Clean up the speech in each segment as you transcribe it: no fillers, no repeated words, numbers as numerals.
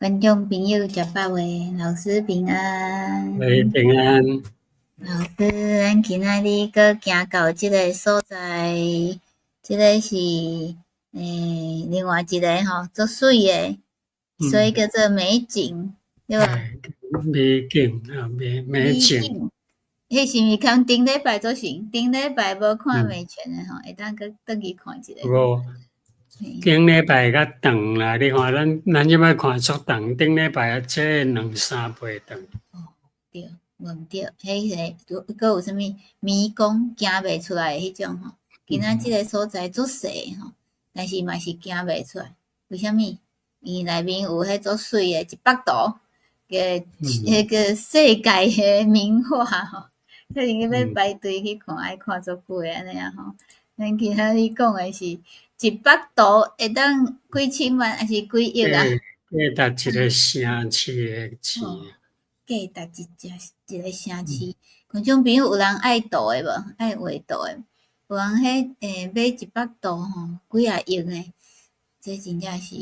觀眾朋友食飽未？老師平安。喂，平安。老師，咱今仔日閣行到這个所在，這个是另外一个吼，足媠的，所以叫做美景，對無？美景啊，美景。彼是毋是共頂禮拜做成？頂禮拜無看美泉的吼，會當閣轉去看一下。無，頂禮拜較長啦，你看咱這擺看足長，頂禮拜這兩三倍長。哦，對，無毋對，彼個閣有啥物迷宮行袂出來的彼種吼。今仔這个所在足細吼，但是嘛是行袂出來。為啥物？因內面有彼足媠的一幅圖，個彼個世界的名畫吼。可能欲排隊去看，愛看足久的按呢啊吼。咱今仔日講的是一幅圖會當幾千萬，抑是幾億啊？價值一個城市的錢。價值一隻一個城市。觀眾朋友有人愛圖的無？愛畫圖的？有人彼買一幅圖吼，幾仔億呢？這真正是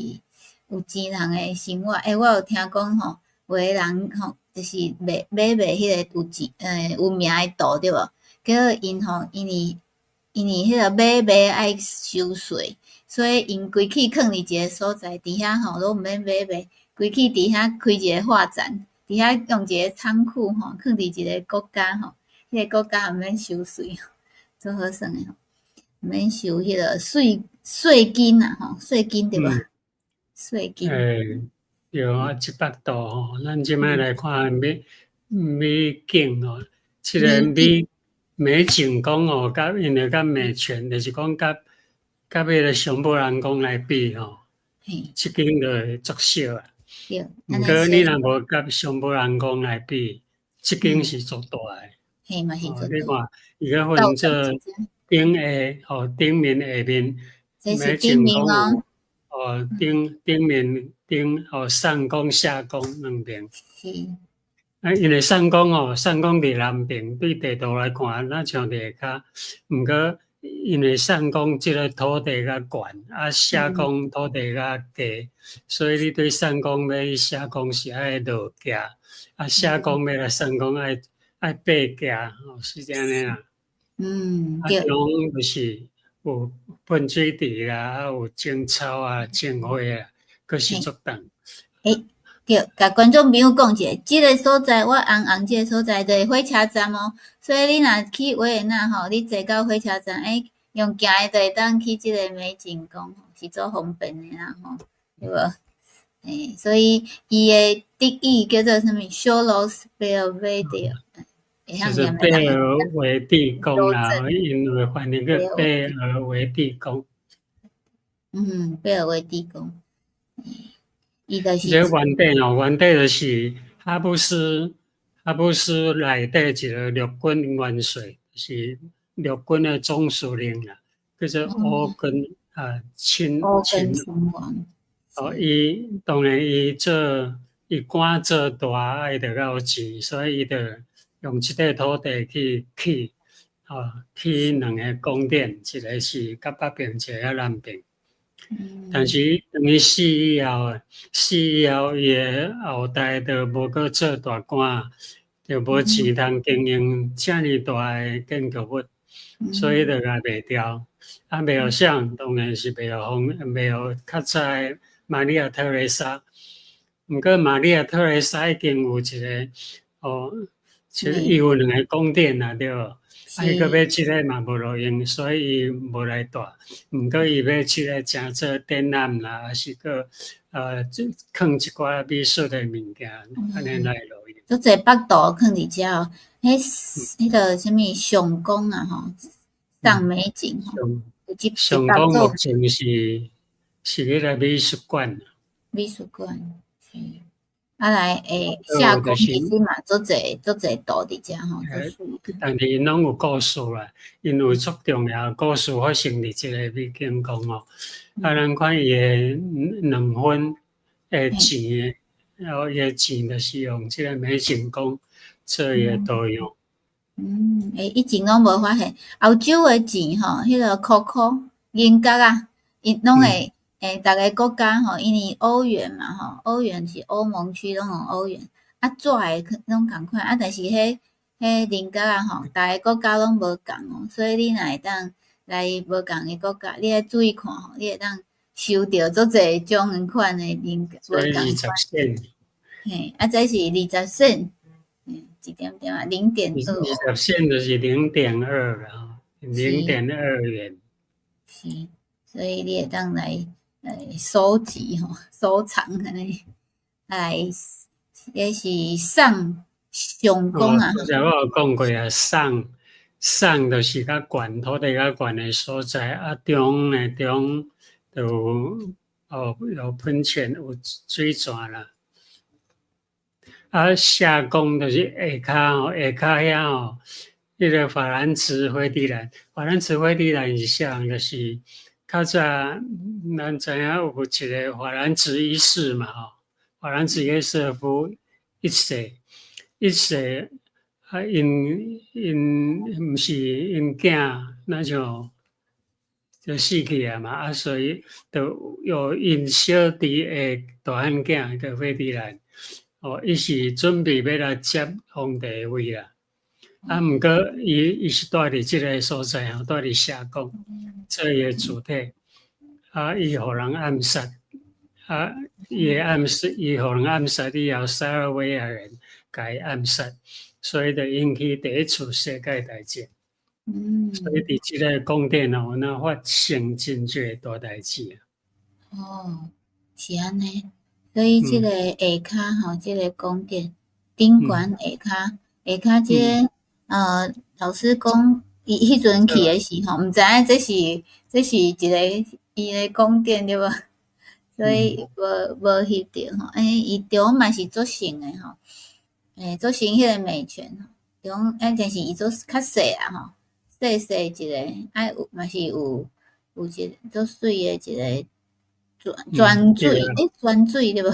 有錢人的生活。欸，我有聽講吼，有的人吼，就是買彼个有錢有名的圖對無？結果𪜶吼，因為彼个買賣愛收稅，所以𪜶規氣囥佇一個所在，佇遐吼攏毋免買賣，規氣佇遐開一個畫展，佇遐用一個倉庫吼，囥佇一個國家吼，彼個國家毋免收稅，足好耍的吼，毋免收彼个稅金啊吼，稅金對無？稅金。欸，對啊，這幅圖吼，咱這擺來看美景吼，這个美景宮哦，佮因為佮美泉，就是講佮彼个松柏人宮來比吼，這間就會足小啊。毋過你若無佮松柏人宮來比，這間是足大的。嘿，嘛是足大。你看，伊閣分做頂下吼，頂面下面，這是頂面哦。哦，頂面頂哦，上宮下宮兩邊。是。啊，因為上宮哦，上宮佇南邊，對地圖來看，若像佇下跤。毋過因為上宮這个土地較懸，啊下宮土地較低，所以你對上宮欲去下宮是愛落崎，啊下宮欲來上宮愛爬崎，哦，是按呢啦。對。啊，攏就是有噴水池啦，啊有種草啊，種花啊，閣是足重。欸，對，共觀眾朋友講一下，這个所在我紅紅這个所在就是火車站哦，所以你若去維也納吼，你坐到火車站，欸，用行的就會當去這个美景宮，是足方便的啦吼，對無？欸，所以伊的德語叫做啥物？Schloss Belvedere。就是貝爾維蒂宮啦，因為翻譯個貝爾維蒂宮。嗯，貝爾維蒂宮。伊就是。這原底哦，原底就是哈布斯內底一個陸軍元帥，是陸軍的總司令啦，叫做歐根啊親親王。哦，伊當然伊官做大，愛著較有錢，所以伊就用這塊土地去起，哦，起兩个宮殿，一個是較北邊，一個較南邊。但是當伊死以後，死以後，伊的後代就無閣做大官，就無錢通經營遮爾大的建築物，所以就共賣掉。啊，賣予誰？當然是賣予較早的瑪利亞特蕾莎。毋過瑪利亞特蕾莎已經有一個，哦，其實伊有兩个宮殿啊，對無？啊，伊閣欲這个嘛無路用，所以伊無來蹛。毋過伊欲這个誠做展覽啦，抑是閣囥一寡美術的物件，按呢來路用。足濟幅圖囥佇遮哦，彼个啥物上宮啊吼，上美景吼，上宮目前是彼个美術館。美術館，是。啊來，欸，下宮其實嘛，足濟足濟圖佇遮吼。但是𪜶攏有故事啦，𪜶有足重要故事發生佇這个美景宮哦。啊，咱看伊的兩分的錢，然後伊的錢就是用這个美景宮做伊的圖樣。嗯，欸，以前攏無發現，歐洲的錢吼，彼个箍箍銀角啊，𪜶攏會逐个國家吼，因為歐元嘛吼，歐元是歐盟區攏用歐元，啊紙的攏仝款，啊但是彼銀角仔吼，逐个國家攏無仝哦，所以你若會當來無仝的國家，你愛注意看吼，你會當收著足濟種款的銀無仝二十仙。嘿，啊這是20仙，一點點啊，0.2。20仙就是0.2啦，0.2元。是，所以你會當來收集吼，收藏按呢，來，這是上上宮啊。剛才我有講過啊，上上就是較懸，土地較懸的所在，啊中呢中就有哦有噴泉，有水泉啦。啊下宮就是下跤吼，下跤遐吼，彼個法蘭茲費迪南，法蘭茲費迪南是啥人？就是較早咱知影有一個法蘭茲一世嘛吼，法蘭茲約瑟夫一世，一世啊，𪜶毋是𪜶囝，那就死去啊嘛，啊，所以就有𪜶小弟的大漢囝叫費迪南，哦，伊是準備欲來接皇帝的位啦。啊，毋過伊是蹛佇這个所在吼，蹛佇夏宮做伊的主體，啊，伊予人暗殺，啊，伊的暗殺，伊予人暗殺以後，塞爾維亞人共伊暗殺，所以就引起第一次世界大戰。所以佇這个宮殿哦，那發生真濟大代誌。哦，是按呢，所以這個下跤吼，這個宮殿頂懸下跤，下跤這个老師講，伊彼陣去的時候，毋知影這是一个伊的宮殿對無？所以無翕著吼，伊中嘛是足像的吼，足像彼個美泉吼，中啊，但是伊做較細啦吼，細細一个，啊有嘛是有一个足媠的一个泉水，泉水對無？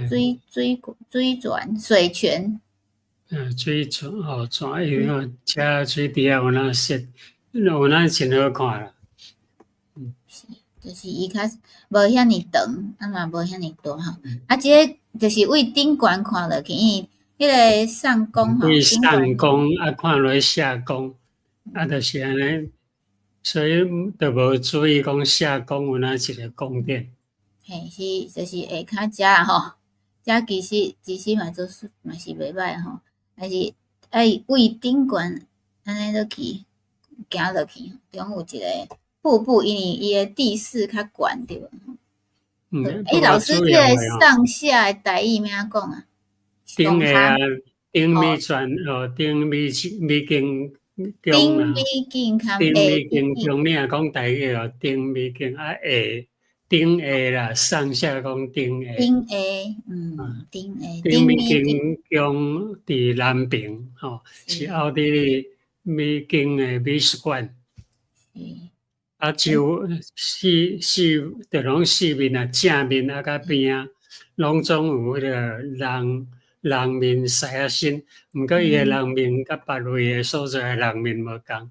水水水泉水泉。水泉哦，泉伊個遮水池仔有哪說，有哪真好看啦。是，就是伊較無遐爾長，啊嘛無遐爾大吼。啊，這個就是位頂懸看落去，因為彼個上宮吼。位上宮啊，看落下宮，啊，就是按呢，所以就無注意講下宮有哪一個宮殿。嘿，是，就是下跤遮吼，遮其實嘛做嘛是袂䆀吼。但是愛位頂懸按呢落去，行落去，中有一個瀑布，因為伊的地勢較懸對無？老師，這個上下的台語欲按怎講啊？頂下啊，頂美泉哦，頂美景宮啊。頂美景較頂美景宮，你若講台語哦，頂美景啊下，頂下啦，上下講頂下。頂下，頂下。頂美景宮佇南爿吼，是奧地利美景的美術館。啊，就四四，就攏四面啊，正面啊，佮邊仔，攏總有彼個人面獅仔身，毋過伊的人面佮別位的所在的人面無仝，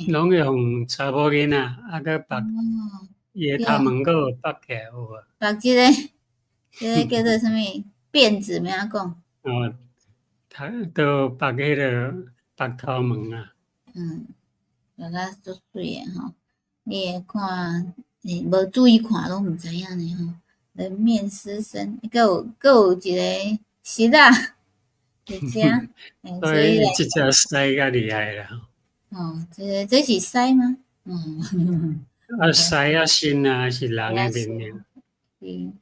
攏用查某囡仔啊，閣縛伊的頭毛閣有縛起來有無？縛這個叫做啥物辮子？欲按怎講？哦，頭都縛彼個縛頭毛啊。縛甲足媠的吼，你會看，無注意看攏毋知影呢吼。人面獅身，閣有一個獅仔佇遮，所以這隻獅較厲害啦。哦，這是獅嗎？啊，獅仔身啊，是人的面爾。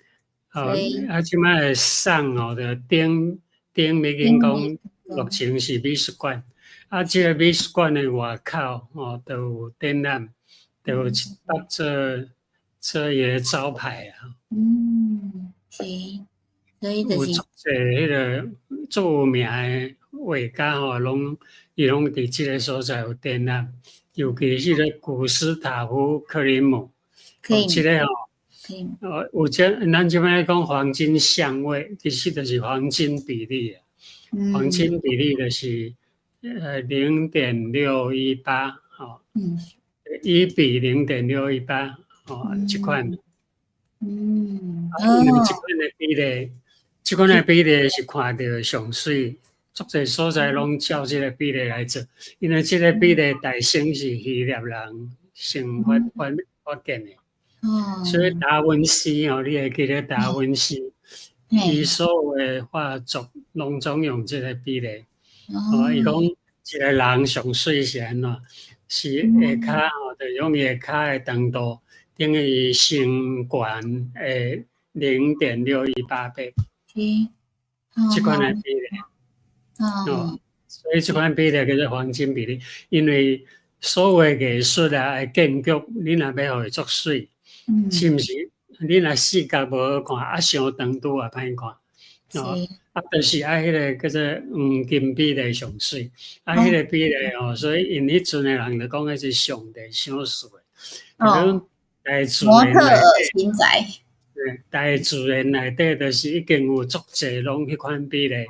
哦，啊，這擺的上哦，就頂頂美景宮六層是美術館，啊，這個美術館的外口哦，都有展覽，都有一幅做伊个招牌啊。是，所以就是有足濟彼个足有名的畫家吼，攏伊攏佇這个所在有展覽，尤其是個古斯塔夫克林姆，哦，這个吼，哦，有這咱這擺講黃金相位，其實就是黃金比例啊。黃金比例就是0.618，吼，1比0.618，哦，這款。啊，因為這款的比例，這款的比例是看著上媠，足濟所在攏照這個比例來做，因為這個比例大先是希臘人先發現的。所以達文西哦，你會記得達文西，伊所有的畫作攏總用這個比例。哦，伊講一個人上媠是按怎？是下跤吼，就用伊下跤的長度等於身懸的0.618倍。這款的比例。哦，所以這款比例叫做黃金比例，因為所有的藝術啊、建築，你若欲予伊足媠，是毋是？你若四角無好看，啊，傷長拄也歹看。哦，啊，就是愛彼個叫做黃金比例上媠，啊，彼個比例哦，所以𪜶彼陣的人就講彼是上帝賞賜的。哦。大自然模特兒身材。對，大自然內底就是已經有足濟攏彼款比例，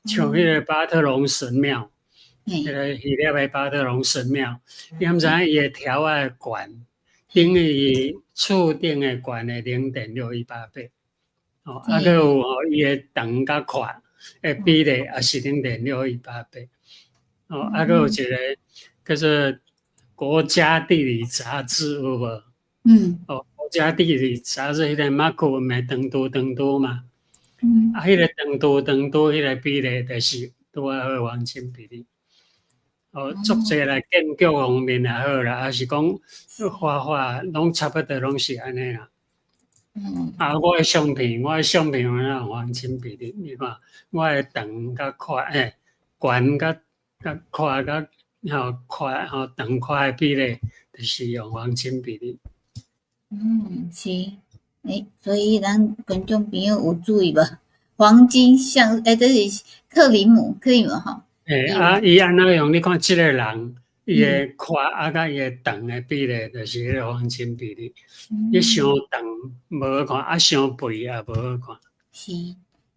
像彼個巴特農神廟，彼個希臘的巴特農神廟，你敢知影伊的柱仔的懸，等於伊厝頂的懸的0.618倍。哦，啊，閣有吼，伊的長佮闊的比例也是零點六一八倍。哦，啊，閣有一個叫做國家地理雜誌有無？哦，國家地理雜誌彼個馬克毋是長度長度嘛？啊，彼個長度長度彼個比例就是拄仔好黃金比例。哦，足濟來建築方面也好啦，抑是講畫畫，攏差不多攏是按呢啦。啊，我的相片有哪黃金比例？你看，我的長佮闊，懸佮闊佮吼闊吼長闊的比例，就是用黃金比例。嗯，是，所以咱觀眾朋友有注意無？黃金像，這是克林姆，克林姆吼。啊，伊按怎用？你看這個人，伊的闊啊，佮伊的長的比例，就是彼個黃金比例。伊傷長無好看，啊，傷肥也無好看。是，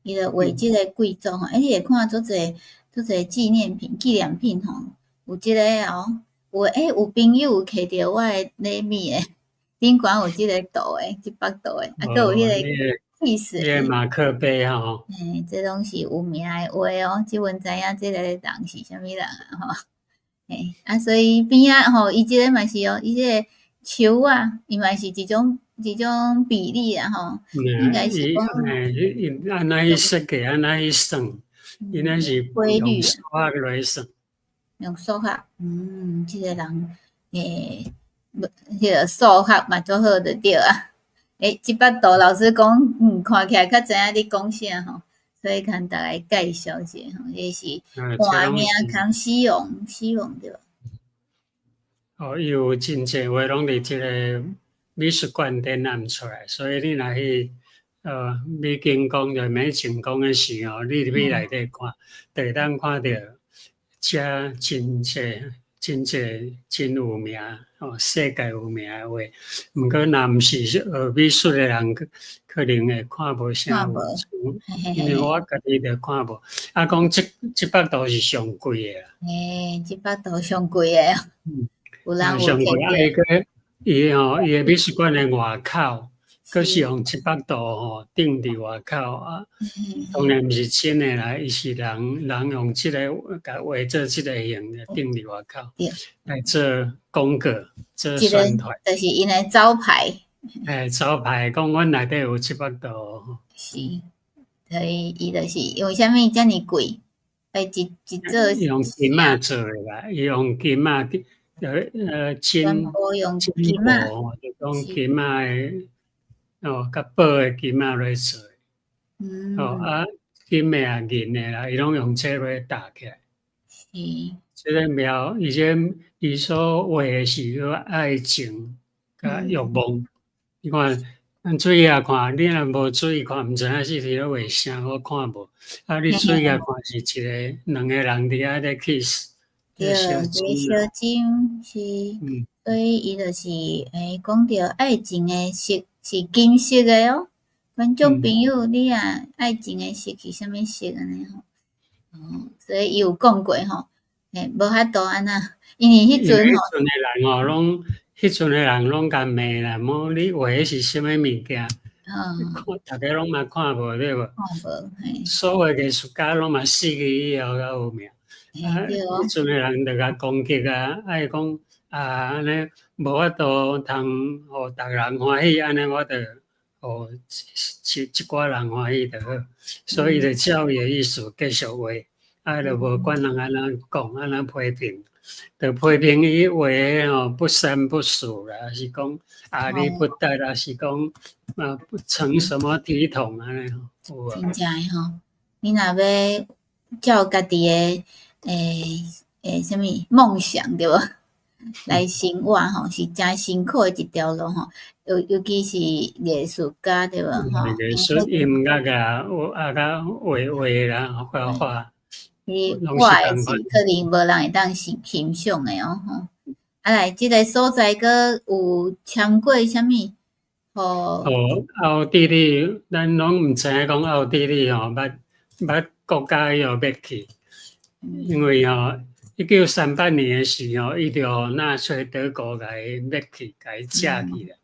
伊就畫這個貴族吼，你會看足濟足濟紀念品、紀念品吼，有這個哦，有有朋友有摕著我的禮物的，頂懸有這個圖的，這幅圖的，啊，閣有彼個氣勢。彼個馬克杯吼。這攏是有名的畫哦，這阮知影這個人是啥物人啊吼。啊，所以邊仔吼，伊這個嘛是哦，伊這個樹仔，伊嘛是一種比例啊吼，應該是講。伊按怎去設計，按怎去算，伊那是用數學來算。用數學，這個人，彼個數學嘛足好就對啊。這幅圖老師講，看起來較知影咧講啥吼，所以共大家介紹一下吼，這是換名康西王，西王對無？哦，伊有真濟畫攏佇這個美術館展覽出來，所以你若去美景宮就美景宮的時候，你入去內底看，就會當看著遮真濟真濟真有名哦，世界有名的畫。毋過若毋是學美術的人，可能會看無啥有，因為我家己就看無。啊，講這幅圖是上貴的啦。這幅圖上貴的。有人有上貴啊！伊個伊吼，伊的美術館的外口，閣是用這幅圖吼釘佇外口啊。當然毋是真的啦，伊是人人用這個共畫做這個形釘佇外口，來做廣告、做宣傳。就是𪜶的招牌。招牌講阮內底有這幅圖。是，所以伊就是因為啥物遮爾貴？一一做。用金仔做的啦，伊用金仔。金用金仔，就講金仔的哦，佮寶的金仔來做。哦啊，金的啊，銀的啦，伊攏用這來搭起來。這個描，伊這伊所畫的是個愛情佮欲望。你看，咱注意仔看，你若無注意看，毋知影是佇咧畫啥，我看無。啊，你注意仔看是一個兩個人佇遐咧 kiss。對，一個相親是，所以伊就是講著愛情的色是金色的哦。觀眾朋友，你若愛情的色是啥物色按呢吼？哦，所以伊有講過吼，無法度按怎，因為彼陣吼，彼陣的人吼，攏彼陣的人攏共罵啦，無你畫的是啥物物件？看逐家攏嘛看無對無？看無，嘿。所有藝術家攏嘛死去以後才有名。啊，彼陣的人就共攻擊啊，愛講啊，按呢無法度通予逐人歡喜，按呢我就予一一寡人歡喜就好。所以就照伊的意思繼續畫，啊，就無管人按怎講，按怎批評，就批評伊畫的吼不三不四啦，抑是講阿里不達，抑是講啊不成什麼體統按呢吼，有無？真正的吼，你若欲照家己的欸，啥物夢想對無？來生活吼，是誠辛苦的一條路吼，尤其是藝術家對無？吼。藝術音樂啊，有啊，佮畫畫啦，畫畫。伊畫的是可能無人會當欣欣賞的哦吼。啊來，這个所在閣有簽過啥物？哦，奧地利，咱攏毋知影講奧地利吼，捌捌國家予滅去，因為吼，1938年的時候，伊就納粹德國共伊滅去，共伊食去啦。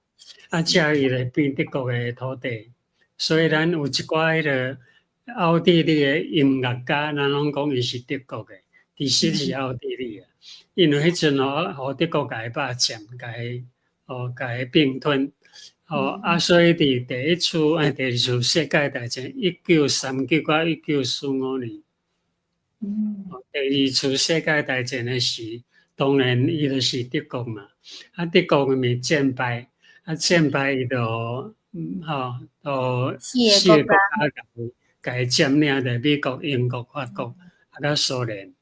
啊，食去就變德國的土地，所以咱有一寡彼个奧地利的音樂家，咱攏講伊是德國的，其實是奧地利的，因為彼陣吼，予德國共伊霸佔，共伊哦，共伊併吞。哦，啊，所以佇第一次、第二次世界大戰，1939到1945年，第二次世界大戰的時，當然伊就是德國嘛。啊，德國因為戰敗，啊，戰敗伊就，吼，就四个國家共共伊佔領，就美國、英國、法國，啊，佮蘇聯，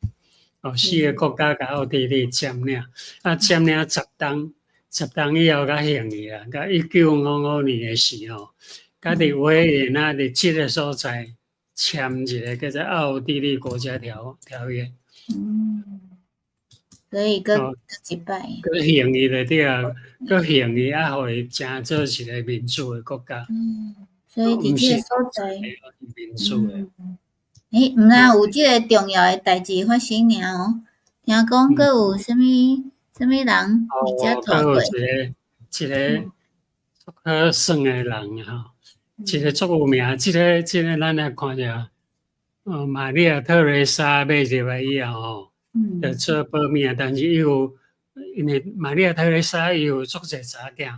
哦，四個國家共奧地利佔領，啊，佔領10冬。10冬以後才還去啊，到1955年的時候，佮佇維也納佇這个所在簽一个叫做奧地利國家條約。嗯，所以閣閣一擺。閣還去就對啊，閣還去啊，予伊成做一个民主的國家。嗯，所以佇這个所在。民主的。欸，毋但有這个重要的代誌發生爾哦，聽講閣有啥物？啥物人佇遮住過？閣有一個一個足好耍的人吼，一個足有名，這個咱來看著，瑪利亞特蕾莎買入來以後吼，就做保姆，但是伊有因為瑪利亞特蕾莎伊有足濟查某囝，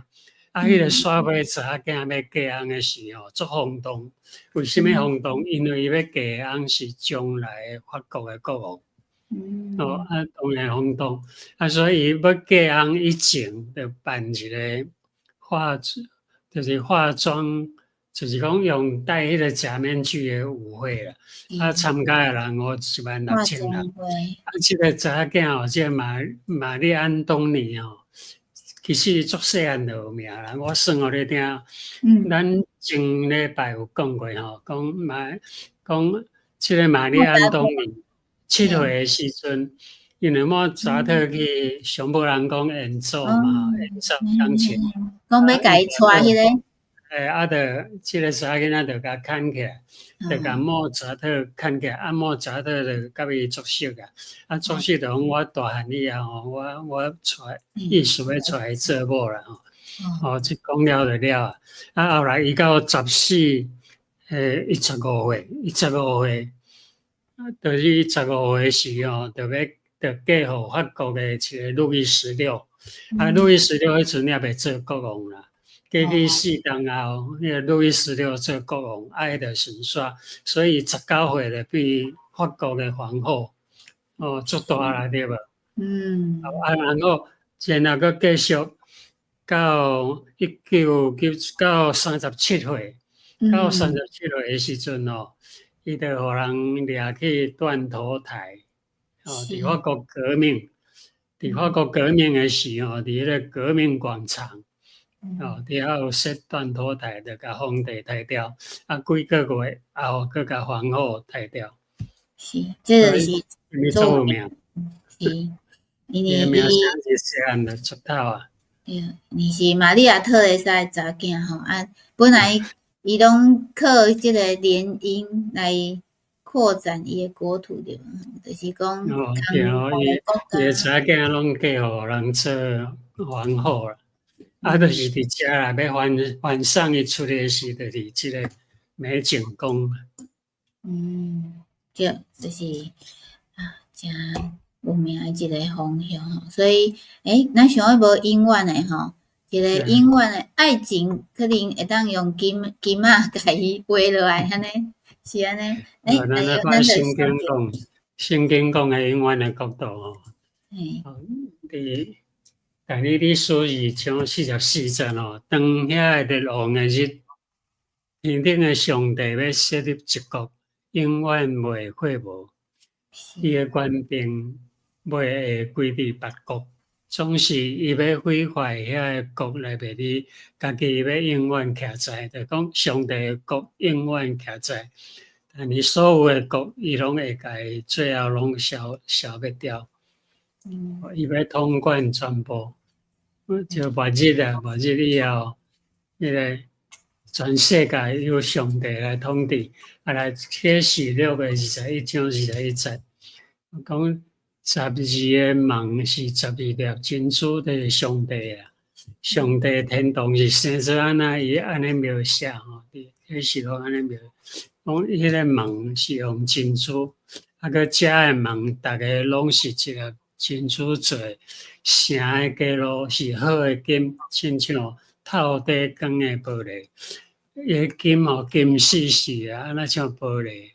啊，彼个煞尾查某囝欲嫁翁的時候，足轟動。為啥物轟動？因為伊欲嫁翁是將來法國的國王。哦，啊，當然轟動。啊，所以伊欲嫁翁以前，就辦一個化，就是化妝，就是講用戴彼個假面具的舞會啦。啊，參加的人有1萬6千人。啊，這個查某囝哦，這個瑪麗安東尼哦，其實足細漢就有名啦。我算予你聽，咱前禮拜有講過吼，講瑪講這個瑪麗安東尼7歲的時陣，因為莫扎特去松柏人宮演奏嘛，演奏鋼琴，講欲共伊帶彼个。欸，啊，就這个查某囡仔就共牽起來，就共莫扎特牽起來，啊，莫扎特就佮伊足熟啊，啊，足熟就講我大漢以後吼，我娶意思欲娶伊做某啦吼，哦，這講了就了啊，啊，後來伊到十四，欸，伊十五歲，伊十五歲，就是十五歲時吼，就欲就嫁予法國的一个路易十六，啊，路易十六彼陣也袂做國王啦。過去4冬後，彼个路易十六做國王，啊，伊就神煞，所以19歲就變法國的皇後，哦，足大啦，對無？啊，然後然後閣繼續到一九九到三十七歲，到三十七歲的時陣哦，伊就予人掠去斷頭台，哦，佇法國革命，佇法國革命的時候，佇彼个革命廣場。哦，佇遐有設斷頭台，就共皇帝刣掉，啊，幾個月後，閣共皇后刣掉。是，這個是足有名。是，因為伊名聲是細漢就出頭啊。對，伊是瑪麗亞特蕾莎的查囝吼，啊，本來伊攏靠這个聯姻來擴展伊的國土對無？就是講，哦，對哦，伊伊的查囝攏嫁予人做皇后啦。啊，就是佇遮啦，欲還還送伊出來時，就是這个美景宮。嗯，對，就是啊，誠有名的一个方向吼。所以，欸，咱想欲無永遠的吼，一个永遠的愛情，可能會當用金金仔共伊畫落來，按呢，是按呢。欸，咱來看聖經講，聖經講的永遠的國度吼。佇但以理書二章44節吼，當遐个列王的日，天頂的上帝欲設立一國，永遠袂廢無。伊的權柄袂會歸佇別國，總是伊欲毀壞遐个國內面，伊家己欲永遠徛在，就講上帝的國永遠徛在，但是所有的國，伊攏會共伊最後攏消消滅掉。伊欲統管全部，就末日啊，末日以後，彼个全世界由上帝來統治。啊，來啟示錄的21章21節，講十二个門是十二粒珍珠的上帝啊，上帝天堂是生做按怎，伊按呢描寫吼，佇啟示錄按呢描，講彼个門是用珍珠，啊，閣遮的門，逐个攏是一个珍珠做的，城的街路是好的金，親像透底光的玻璃。彼金吼金絲絲啊，按呢像玻璃。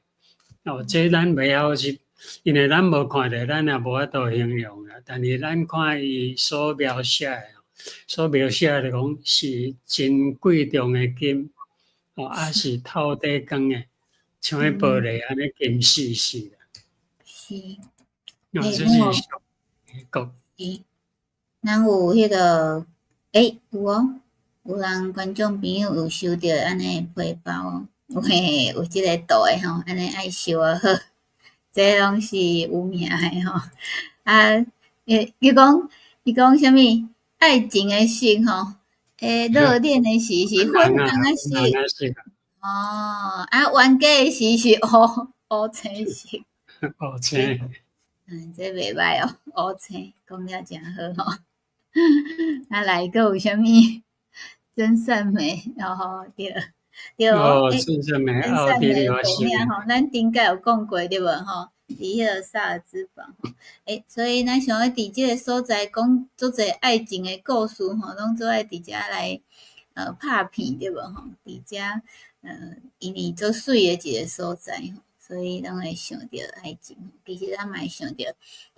哦，這咱袂曉去，因為咱無看著，咱也無法度形容啦。但是咱看伊所描寫的，所描寫的講是真貴重的金，哦，啊是透底光的，像彼玻璃按呢金絲絲。是。哦，這是上帝國。是。咱有彼个，欸，有哦，有人觀眾朋友有收著按呢皮包哦，有嘿，有這个圖的吼，按呢愛收啊好，這攏是有名的吼。啊，伊伊講伊講啥物？愛情的色吼，欸，熱戀的時是粉紅的色，哦，啊，冤家的時是烏烏青色。烏青。嗯，這袂䆀哦，烏青講了誠好吼。啊，來閣有啥物？真善美，哦，對，對哦，真善美，真善美有名吼，咱頂擺有講過對無吼？佇彼个薩爾茲堡，欸，所以咱想欲佇這个所在講足濟愛情的故事吼，攏做愛佇遮來拍片對無吼？佇遮因為足媠的一个所在吼，所以攏會想著愛情。其實咱嘛會想著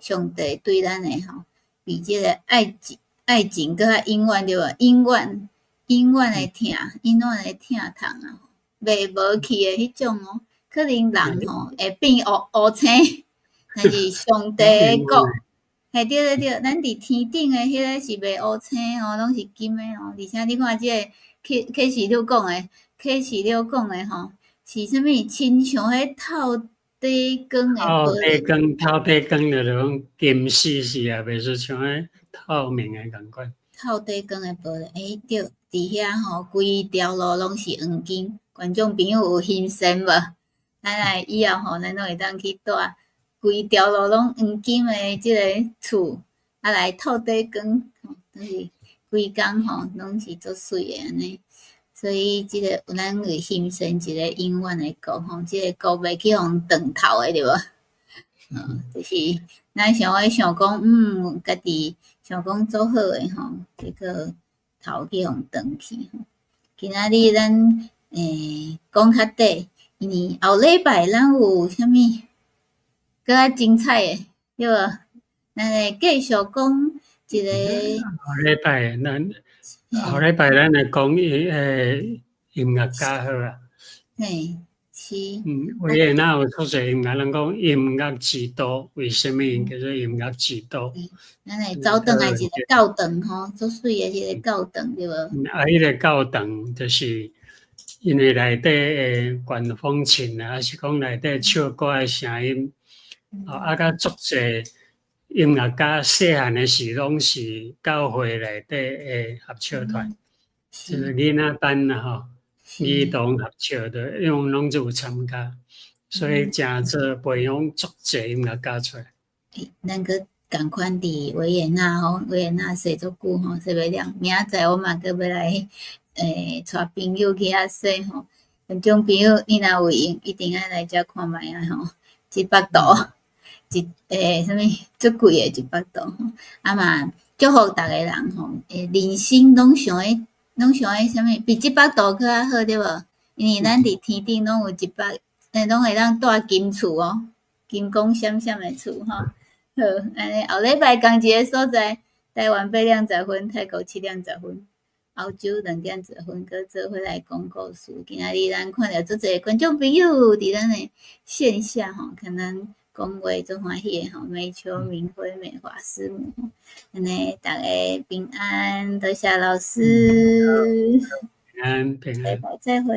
上帝對咱的吼，比這个愛情愛情閣較永遠對無？永遠永遠的疼，永遠的疼痛啊，袂無去的彼種哦。可能人吼會變烏烏青，但是上帝的國，嘿對對對，咱佇天頂的彼个是袂烏青哦，攏是金的哦。而且你看這个啟啟示錄講的，啟示錄講的吼，是啥物？親像彼透底光的透底光，透底光就是講金絲絲啊，袂說像彼透明的仝款。透底光的玻璃，欸對，佇遐吼，規條路攏是黃金。觀眾朋友有欣羨無？咱來以後吼，咱攏會當去蹛，規條路攏黃金的這个厝，啊來透底光，就是規工吼攏是足媠的按呢。所以這个咱會欣羨一个永遠的國吼，這个國袂去予斷頭的對無？嗯，就是咱想欲想講，嗯，家己想講足好的吼，結果頭去予斷去。今仔日咱講較短，因為後禮拜咱有啥物閣較精彩的，對無？咱會繼續講一个。後禮拜咱後禮拜咱來講伊音樂家好啊。嘿，是。嗯，維也納有出濟音樂，人講音樂之都，為啥物叫做音樂之都？咱會走轉來一個教堂吼，足媠的一個教堂對無？啊，彼個教堂就是因為內底的管風琴啊，還是講內底唱歌的聲音，啊，佮足濟音樂家細漢的時攏是教會內底的合唱團，就是囡仔班啦吼，兒童合唱的，用攏就有參加，所以誠做培養足濟音樂家出來。咱閣仝款佇維也納吼，維也納踅足久吼，踅欲了。明仔載我嘛閣欲來帶朋友去遐踅吼。觀眾朋友，你若有閒，一定愛來遮看覓仔吼，一百度，一啥物足貴的一百度吼。啊嘛，祝福逐个人吼，人生攏想欲，攏想欲啥物，比一百度閣較好對無？因為咱佇天頂攏有一百，攏會當住金厝哦，金光閃閃的厝吼。好，按呢後禮拜仝一个所在，台灣8點10分，泰國7點10分，歐洲2點10分，閣做伙來講故事。今仔日咱看著足濟觀眾朋友佇咱的線下吼，共咱講話足歡喜的吼，美秋、明輝、美華師母吼，按呢逐家平安，多謝老師，平安平安，再會。